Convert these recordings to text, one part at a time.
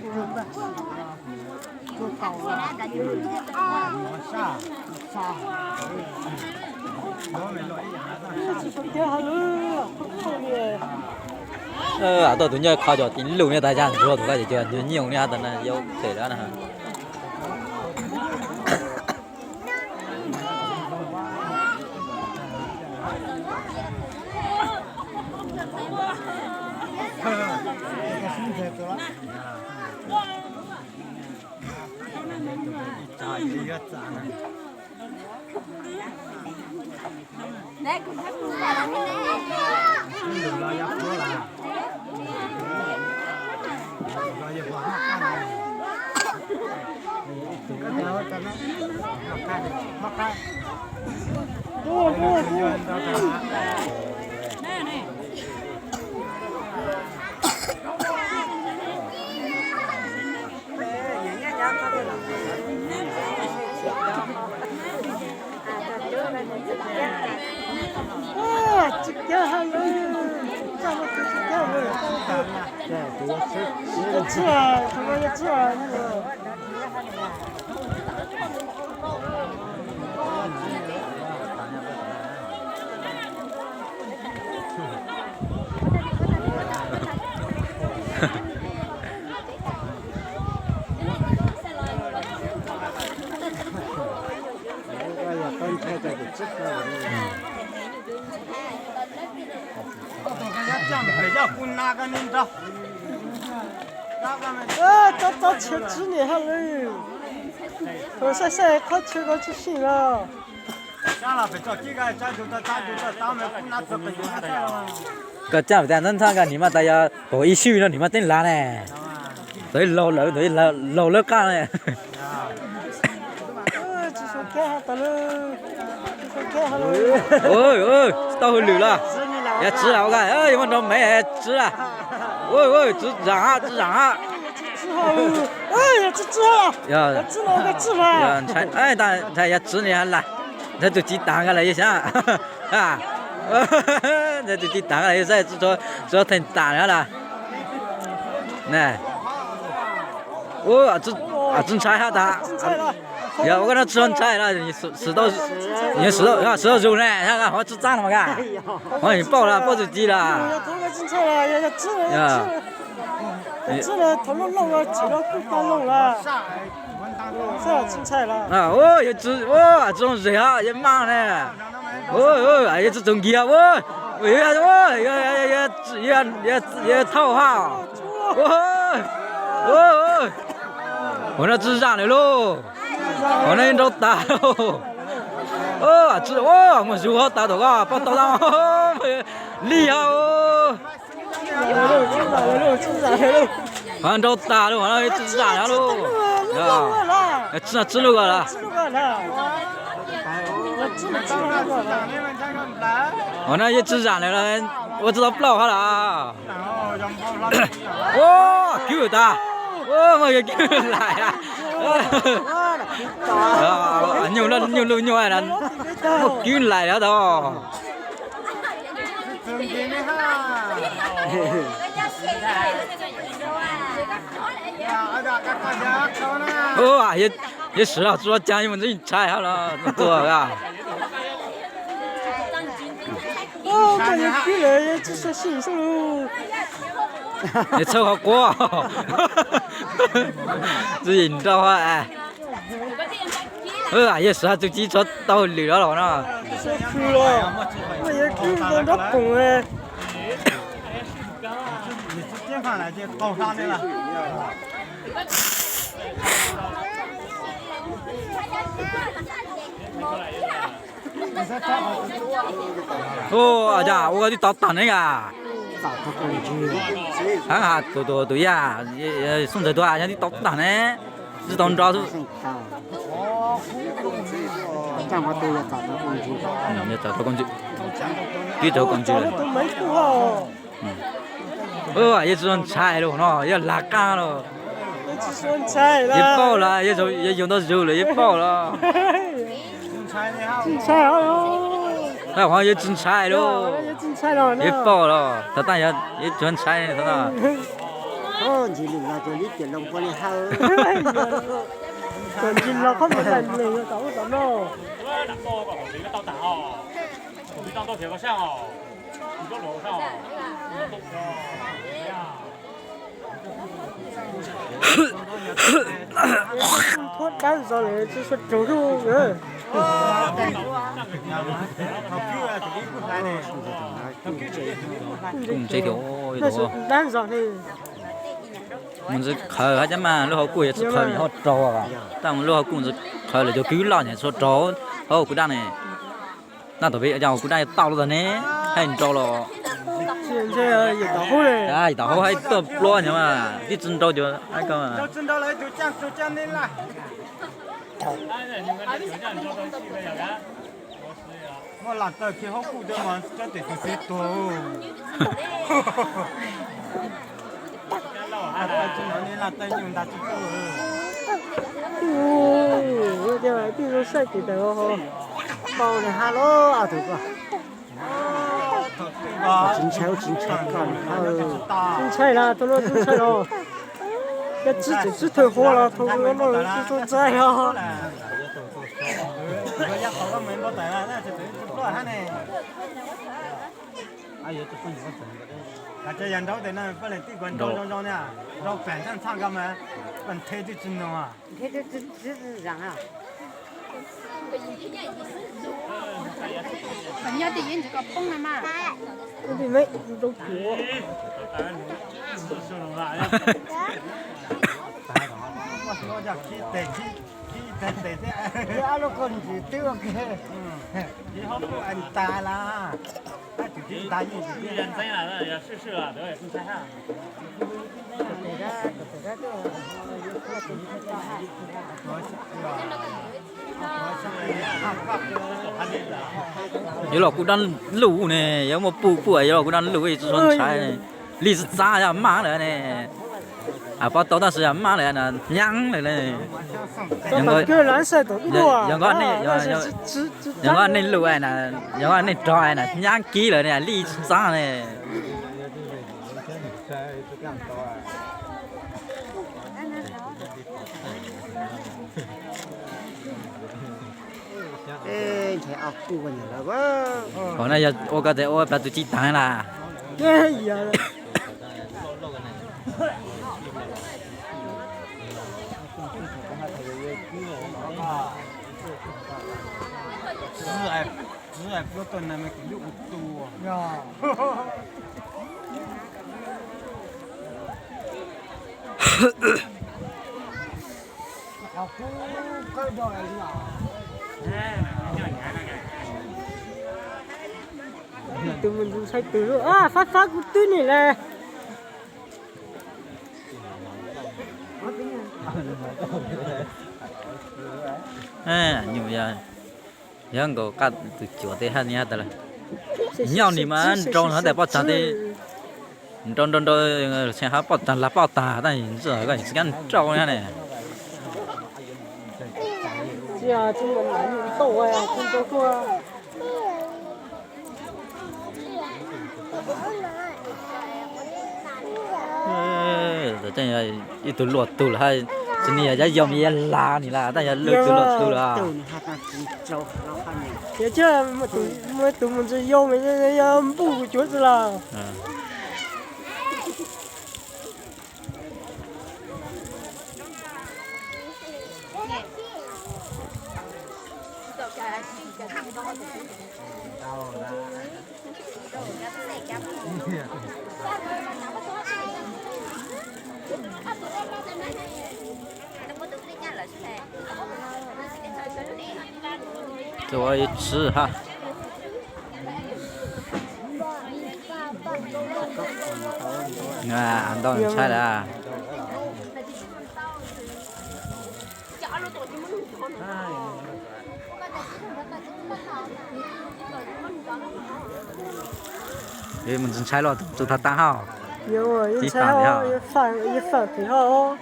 Tuaj tus nyob qhov cov tim lus ne, tas zaj ntsuag tus koj ces cov nyob nyoos ne, tas na yau phem lawm na. Tsob tsob tshiab tsib niam hab lawm. Saib saib qhov tshiab ko tsis sim los. Koj caj tas ntxhab ntxhab koj nim mas tas yog pom ib swb no nim mas teeb lav ne. Txawm laug lawm, txawm laug lawb qaj ne. Tsis tau hauj lwm los? Yog tswv las ua, yog muaj nrog mev tswv las. Tswv zaam hab, tswv zaam hab. Ntshai yog tswv ni hab las. Ntshai tus txiv taag nkaus lawm yog xyov. Ntshai tus txiv taag nkaus lawm yog xyov, tswv theej tam lawm las. Tswv ntshai hab tas. Yog ua koj no tswv ntshai los, yog swv tau zug ne, ho tswv txaab los mas koj. Ho paub los, paub tus txiv los. Tswv zoo zem hab, yog maj ne. Yog tswv txuas nkiag, yog thauj hab. Hauv no tswv zaam lawm lauj. Hauv no yuav nrau tas lauj. Muaj zug hab tas tom koj paub tau, lij hab. Hauv no nrau tas lauj, hauv no yuav tswv zaam lawm lauj. Tswv lug os. Hauv no yuav tswv zaam lawm, ua tsis tau plaub hab las. Ua, kub tas. Ua, muaj kub lais. Nyuj luj nyuj, muaj kub lais lawm tau. Ua, yog swv los tsuas caag yuav mus ntxwb ntshai hab los tuag. Yog txhawb qhov quav, txwv yim nrau. Yog swv txuj ci tau lwm los los no. Ua, ua tib tov tag ne yom. Hab has tus, tus yaj Xyooj Ntxawm tus yaj tib tov tag ne, tsis tau nrau. Kib rau koj ntswg. Yog tsis ntshai los no yog lag qaab los. Yog paub los, yog yug ntau zug lawm yog paub los. Yog tsis ntshai los, yog paub los, thaum tas yog tsis ntshai thaum tas. Ntsis lwm los cov lib tiam loo pua li hawm. Cov ntsis los qhov mus tais mus los tom ub tom no. Thuab dab zog lawm tsis sua raug lub. Dab zog li. Mus ntxiv qhawv hab cab mas lub hauv kuj yuav tsis qhawv ho raug. Tab mus lub hauv kuj ntxiv qhawv lawm cov kwv loj nyam txhua raug hauv kuv dab ne. Naj tom peb cov kuv dab yuav tau lub tag ne, haj nrau los. Tom hauv haj tuaj pluab nyam mas tib tsi nrau cov. Muaj lam taw khi hauv kuj cov mas cov tes tus txiv tuag. Lam taw nyuj ntas tsis tu. Tij zoo saib tis tas ho pau nws hab los tus ko. Tsis ntshai, tsis ntshai koj, tsis ntshai na, thaum no tsis ntshai los. Yog tsis tseem tsis thawj huab los thaum no tsis tau ntshai os. Kav tsij yog nraud tes no poj niam tij kuv nrau zoo zoo na, nrau pem ntxaj ntxhaj ko mas, poj niam tij tsis nug. Yuav los kuj dab luj ne, yuav muaj puj puj yuav los kuj dab luj, tsis txhob ntshai. Li txav txav yog maj lawm ne. Pob tau tab sis yog maj lawm na, hnyav lawm ne. Yog nko nej lus, yog nko nej rog na, hnyav kib lawm ne, li txav ne. Qhov no yog ua ko tes ua plas tus ci taag na. Tus mus ntxhais tus lub, fab fab kuv twb nim le. Nyuj yog nkaus qaj tus cuam tej hab ni hab tas lawm. Nyob ni mas nrau hab tas poj tsaag tej. Nrau nrau nrau, tseem hab poj tsaag lag poj tsaag tab sis koj tsis kam nrau ne. Ib tug luaj tug lawm, tsis ni yog cov yau me yau lag ni las tab yog luaj tug luaj tug lawm. Tus mus ntsis yau mas yog npuj kuv cuav tsi las. Tus ua ib tsi hab. Ntau ntshai lawm. Mus ntxhais los tus thav taag hab. Tib fam li hab.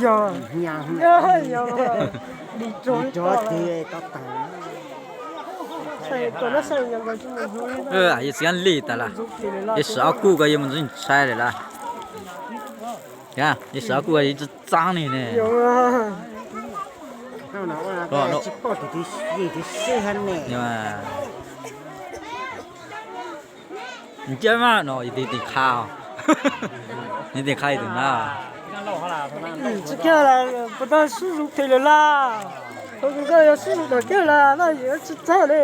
Yog, yog, dim rog tig tau taag. Yog txiv li tas las, yog sim ob kuj ko yog mus ntxuav ntshai lawm las. Yog sim ob kuj ko yog txeeb txeeb li ne. Nciab mas no yog tus tim qha, yog tim qha yog tus na. Tsis kiag las, puas tau sib zus phem lawm las? Thaum tus koj yog sib zus tom kiag las no yus tsis txog li.